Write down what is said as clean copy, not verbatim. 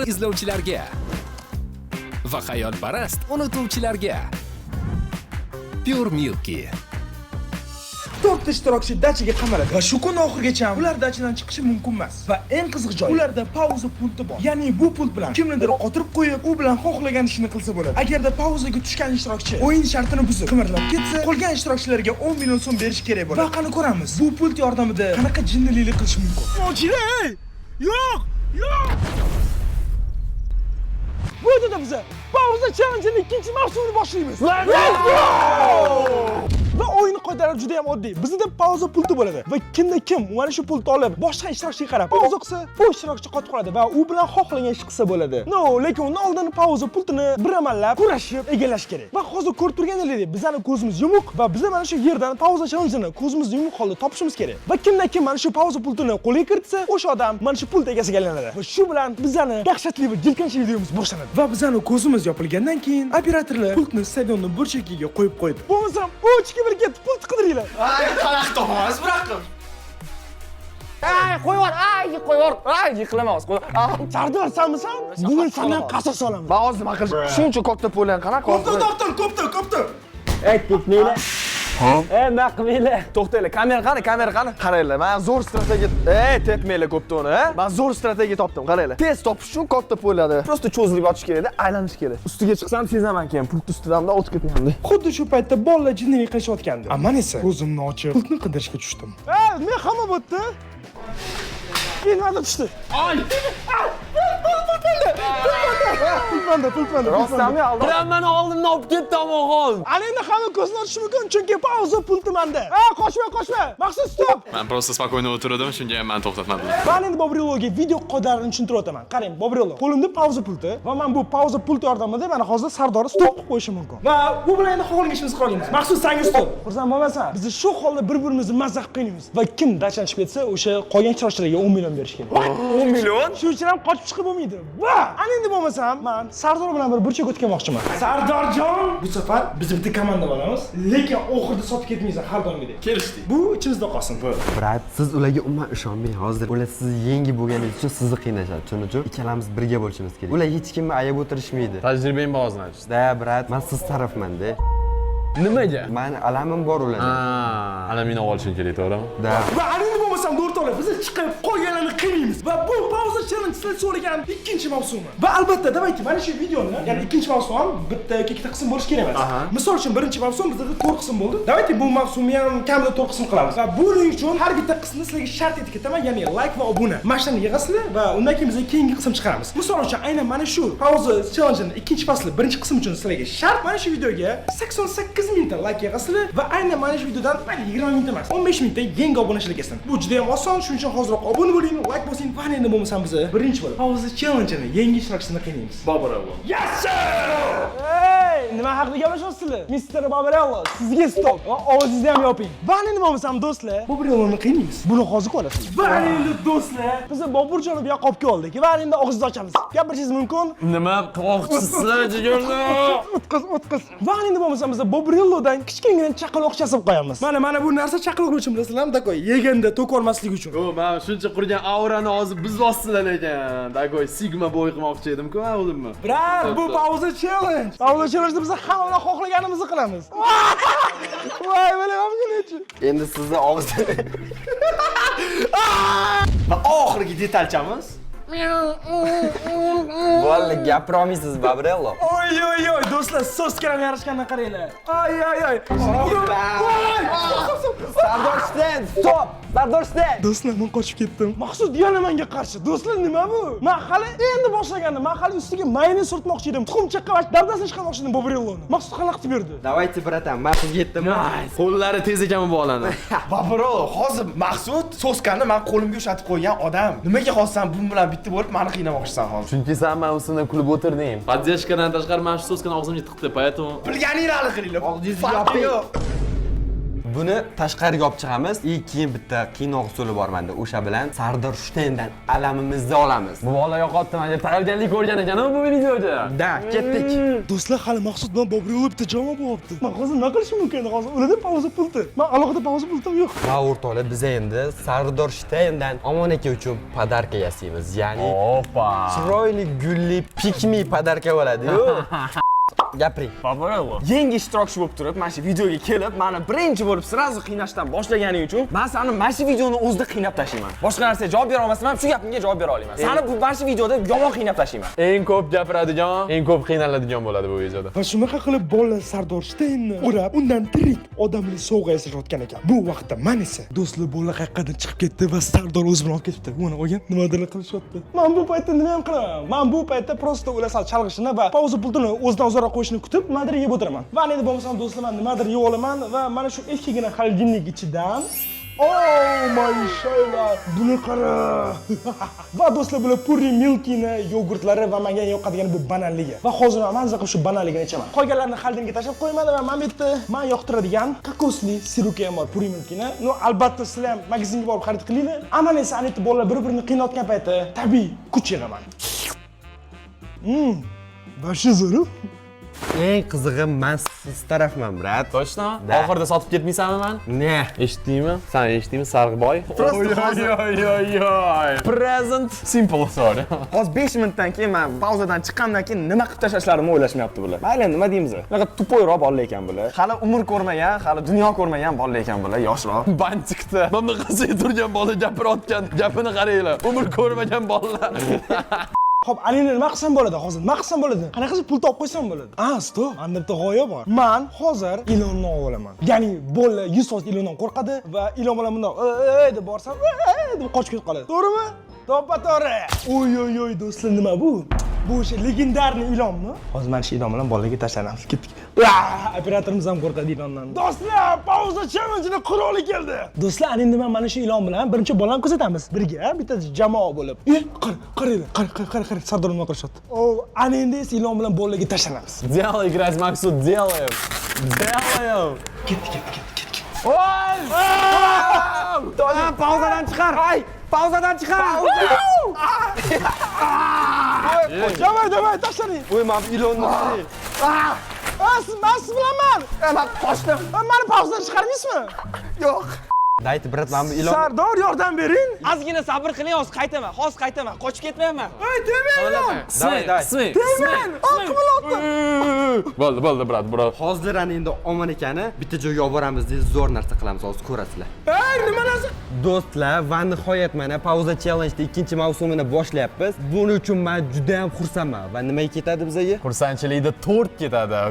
Izlovchilarga va xayolparast unutuvchilarga. Pure Milky. To'rtta ishtirokchi dachaga qamaladi va shu kun oxirigacha ular dachadan chiqishi mumkin emas. Va eng qiziq joyi, ularda pauza pulti bor. Ya'ni bu pult bilan kimnidir qotirib qo'yib, u bilan xohlagan ishini qilsa bo'ladi. Agarda pauzaga tushgan ishtirokchi o'yin shartini buzib, qimirlab ketsa, qolgan ishtirokchilarga 10 million so'm berish kerak bo'ladi. Va qani ko'ramiz, bu pult yordamida qanaqa jinnilik qilish mumkin. Ochinglar! Yo'q! Yo'q! Bu yerda biza pauza challenge'ning ikkinchi mavsumini boshlaymiz. Let's go! Va o'yin qoidalari juda ham oddiy. Bizda pauza pulti bo'ladi va kimda kim mana shu pultni olib, boshqa ishtirokchiga qarab pauza qilsa, bu ishtirokchi qotib qoladi va u bilan xohlagan ish qilsa bo'ladi. Но, lekin undan oldin pauza pultini bir amallab kurashib egallash kerak. Va hozir ko'rib turganingizdek, bizning ko'zimiz yumuq va biza mana shu yerdan pauza challenge'ini ko'zimizni yumuq holda topishimiz kerak. Va kimda kim mana shu pauza pultini qo'lga kiritsa, o'sha odam mana shu pult egasiga aylanadi. Va shu bilan bizani dahshatli va jirkanch videomiz boshlanadi. Va bizani ko'zimiz yopilgandan keyin operatorlar pultni stadionni burchagiga qo'yib qo'ydi. Bo'lmasam 3 2 1 ketdi, pult qidiringlar. Ay, qanaqa topamiz biroq? Ay, qo'yib yubor, ay, qo'yib yubor, ay, yiqilaman hozir. Qo'y. Ah, Sardor, sanmisan? Bugun sendan qasos olaman. Man hozir nima qilish? Shuncha katta polyan qanaqa Kopta hozir? topdim, kopta, kopta. Ey, tepmanglar. Ey, nima qilmanglar. To'xtanglar, kamera qani, kamera qani? Qaranglar, man zo'r strategiya. Ey, tepmanglar koptoni, a? Man zo'r strategiya topdim, qaranglar. Tez topish uchun katta polada просто cho'zilib yotish kerakda, aylanish kerak. Ustiga chiqsam sezaman keyin, pult ustidan o'tib ketyapti. Xuddi shu paytda bolalar jinnilik qilishayotgandi. A man esa ko'zimni ochib, pultni qidirishga tushdim. Ey, men hamma bu yerda. Nimadir tushdi. Ay! Pult manda, pult manda. Rostdanmi aldoq? Biram mani oldimdan olib ketdi omonxon. Ana endi hamma ko'zini ochishi mumkin, chunki pauza pulti manda. Ha, qochma, qochma. Maqsad, стоп. Man просто спокойно o'tirdim, shunga ham mani to'xtatmadilar. Man endi Bobrelloga video qoidalarini tushuntirib o'taman. Qarang, Bobrello, qo'limda pauza pulti va man bu pauza pulti yordamida mana hozir Sardorni стоп qilib qo'yishim mumkin. Va bu bilan endi xohlagan ishimizni qila olamiz. Maxsus sanga стоп. Xursand bo'lmasan. Biz shu holda bir-birimizni mazza qilib qiynaymiz. Va kim dachadan chiqib ketsa, o'sha qolgan ishtirokchilarga 10 million berish kerak. 10 million? Shuning uchun ham qochib chiqib bo'lmaydi. Va ana endi bo'lmasam, man Sardor bilan bir burchak o'tkamoqchiman. Sardorjon, bu safar biz bitta komanda bo'lamiz, lekin oxirida sotib ketmaysan har doimgidek. Kelishdik. Bu ichimizda qolsin. Брат, siz ularga umuman ishonmang. Hozir ular sizni yengib bo'lganingiz uchun sizni qiynashadi. Shuning uchun ikkalamiz birga bo'lishimiz kerak. Ular hech kimni ayab o'tirishmaydi. Tajribang bor, значит. Да, брат, man siz tarafmanda. Nimaga? Mani alamim bor ularda. Ha, alamini olishing kerak, to'g'rimi? Да. Va ana endi bo'lmasam, o'rtoqlar, biz chiqib qolganlarni qiynaymiz. Va bu pauza challenge sizlar so'ragan ikkinchi mavsumi. Va albatta, давайте mana shu videoni, ya'ni ikkinchi mavsum ham bitta yoki ikkita qism bo'lishi kerak emas. Misol uchun, birinchi mavsum bizda 4 qism bo'ldi. Давайте bu mavsumni ham kamida 4 qism qilamiz. Va buning uchun har bitta qismni sizlarga shart etib ketaman, ya'ni like va obuna. Mana shuni yig'asizlar va undan keyin biz keyingi qism chiqaramiz. Misol uchun, aynan mana shu pauza challenge'ning ikkinchi fasli birinchi qism uchun sizlarga shart mana shu videoga 88 mingta like yig'asizlar va aynan mana shu videodan mayli 20 mingta emas, 15 mingta yangi obunachilar kelsin. Bu juda ham oson, shuning uchun hoziroq obuna bo'ling, like bosing va endi bo'lmasam biz birinchi bo'lib pauza challenge'ini yangi ishtirokchisini qiynaymiz. Bobrello. Yes sir! Hey, nima haqida gaplashyapsizlar? Mr. Bobrello, sizga стоп. Va ovozingizni ham yoping. Va endi bo'lmasam, do'stlar, Bobrelloni qiynaymiz. Buni hozir ko'rasizlar. Va endi, do'stlar, biz Boburjonni bu yoqqa olib keldik va endi og'zingizni ochamiz. Gapirishingiz mumkin. Nima qilmoqchisizlar, jigarlar? O'tqiz, o'tqiz. Va endi bo'lmasam biz Bobrellodan kichkinagina chaqaloq yasab qo'yamiz. Mana bu narsa chaqaloq uchun, bilasizlarmi, такой yeganda to'kolmaslik uchun. O, men shuncha qurgan aurani hozir buzyapsizlar lekin. Такой sigma boy qilmoqchi edim-ku, men o'zimni. Брат, bu pauza challenge. Pauza challenge'da biz hamma bilan xohlaganimizni qilamiz. Voy, bilaman nechi. Endi sizni og'zingiz Va oxirgi detalchamiz. Bo'ldi, gapira olmaysiz, Babrello. Oy oy oy, do'stlar, soskalar yarashganini qaranglar. Ay ay ay. Sardor stand, стоп! Sardor stand! Do'stlar, men qochib ketdim. Maqsud yana menga qarshi. Do'stlar, nima bu? Men hali endi boshlagandim. Men hali ustiga mayonez surtmoqchi edim. Tuxum chaqqan dabdasini chiqarmoqchi edim Bobrelloni. Maqsud xalaqit berdi. Давайте, братан, men sizga yetdim. Qo'llari tez ekan bu bolani. Babro, hozir Maqsud soskani men qo'limga ushatib qo'ygan odam. Nimaga hozir sen bu bilan bitta bo'lib meni qiynamoqchisan hozir? Chunki sen men ustimdan kulib o'tirding. Поддержка dan tashqari mana shu soskani og'zimga tiqdi, поэтому Bilganinglarni qilinglar. Og'zingizni Farqi yoping. yo'q. Buni tashqariga olib chiqamiz и keyin bitta qiynoq usuli bor menda. O'sha bilan Sardor Shteyndan alamimizni olamiz. Bu bola yo'qotdi, menga tayyorgarlik ko'rgan ekan bu videoga. Да, ketdik. Do'stlar, hali Maqsud bilan Bobriyov bitta jamoa bo'lyapti. Man hozir nima qilishim mumkin endi hozir? Ularda pauza pulti. Man alohida pauza pultim yo'q. Va o'rtoqlar, biz endi Sardor Shteyndan Omon aka uchun подарка yasaymiz. Ya'ni Опа. Chiroyli gulli pick me подарка bo'ladi-yu. Gapiring. Yangi ishtirokchi bo'lib turib, mana shu videoga kelib, mani birinchi bo'lib сразу qiynashdan boshlaganing uchun man seni mana shu videoni o'zida qiynab tashlayman. Boshqa narsaga javob bera olmasam ham, shu gapimga javob bera olaman. Seni bu mana shu videoda yomon qiynab tashlayman. Eng ko'p gapiradigan, eng ko'p qiynaladigan bo'ladi bu videoda. Va shunaqa qilib bolalar Sardor Shteynni o'rab, undan tirik odamli sovg'a yasashayotgan ekan. Bu vaqtda man esa, do'stlar, bolalar qayoqqadir chiqib ketdi va Sardor o'zi bilan olib ketibdi. Mana olgan, nimadirlar qilishyapti. Man bu paytda nima ham qilaman? Man bu paytda просто ular sal chalg'ishini va pauza pultini o'zidan uzoqroq qo'yishini kutib, nimadir yeb o'tiraman. Va endi bo'lmasam, do'stlar, man nimadir yeb olaman va mana shu ikkigina холодильник ichidan. Oh my shaylar, buni qara. Va do'stlar, bular Puri Milkini yogurtlari va menga yoqadigan bu bananligi. Va hozir man mazza qilib shu bananligini ichaman. Qolganlarini холодильник ka tashlab qo'yaman va mana bu yerda man yoqtiradigan kokosli сироп i ham bor Puri Milkini. Ну, albatta sizlar ham magazinga borib xarid qilinglar. Amal esa ana yerda bolalar bir-birini qiynayotgan payti tabiiy kuch yig'aman. Вообще zo'r. Eng qizig'i, man siz tarafman, брат. Точно? Да. Oxirida sotib ketmaysanmi man? Ne? Eshitdingmi? San eshitdingmi, Sarg'boy? Oy oy oy oy. Present simple, sorry. Hozir 5 minutdan keyin man pauzadan chiqqandan keyin nima qilib tashlashlarimni o'ylashmayapti bular. Mayli, endi nima deymiz? Bunaqa тупой roq bolalar ekan bular. Hali umr ko'rmagan, hali dunyo ko'rmagan bolalar ekan bular, yoshroq. Bantikda mana bunaqasiga turgan bola gapirayotgan gapini qaranglar. Umr ko'rmagan bolalar. Xo'p, ana endi nima qilsam bo'ladi hozir? Nima qilsam bo'ladi? Qanaqa qilib pul topib qo'ysam bo'ladi? A, стоп. Menda bitta g'oya bor. Man hozir ilonni olib olaman. Ya'ni bolalar 100% ilondan qo'rqadi va ilon bilan bundoq "Ey" deb borsam, "Ey" deb qochib ketib qoladi. To'g'rimi? To'ppa to'g'ri. Oy oy oy, do'stlar, nima bu? Bu o'sha легендарный ilonmi? Hozir mana shu ilon bilan bolalarga tashlanamiz. Ketdik. Operatorimiz ham qo'rqadi ilondan. Do'stlar, pauza challenge'ning qiroli keldi. Do'stlar, ana endi men mana shu ilon bilan birinchi bolani kuzatamiz. Birga, bitta jamoa bo'lib. E, qara, qaranglar, qara, qara, qara, qara, Sardor nima qilishyapti. O, ana endi esa ilon bilan bolalarga tashlanamiz. Делай, играть, Maksud, делаем. Делаем. Ketdi, ketdi, ketdi, ketdi. Pauzadan chiqar. Ay, pauzadan chiqar. Давай, давай, tashlaning. Voy, mana bu ilonni qarang. A, siz, man siz bilanman. Man qochdim. Mani pauzadan chiqarmaysizmi? Yo'q. Дайте, брат, mana bu ilon. Sardor, yordam bering. Ozgina sabr qiling, hozir qaytaman. Hozir qaytaman. Qochib ketmayapman. Ey, demang ilon. Давай, давай. Qisming, Demang. Qimilyapti. Bo'ldi, bo'ldi, брат, брат. Hozir ana endi Omon akani bitta joyga olib boramiz deb zo'r narsa qilamiz, hozir ko'rasizlar. Ey, nima narsa? Do'stlar, va nihoyat mana pauza challenge'da ikkinchi mavsumini boshlayapmiz. Buning uchun men juda ham xursandman. Va nimaga ketadi bizaga? Xursandchilikda tort ketadi.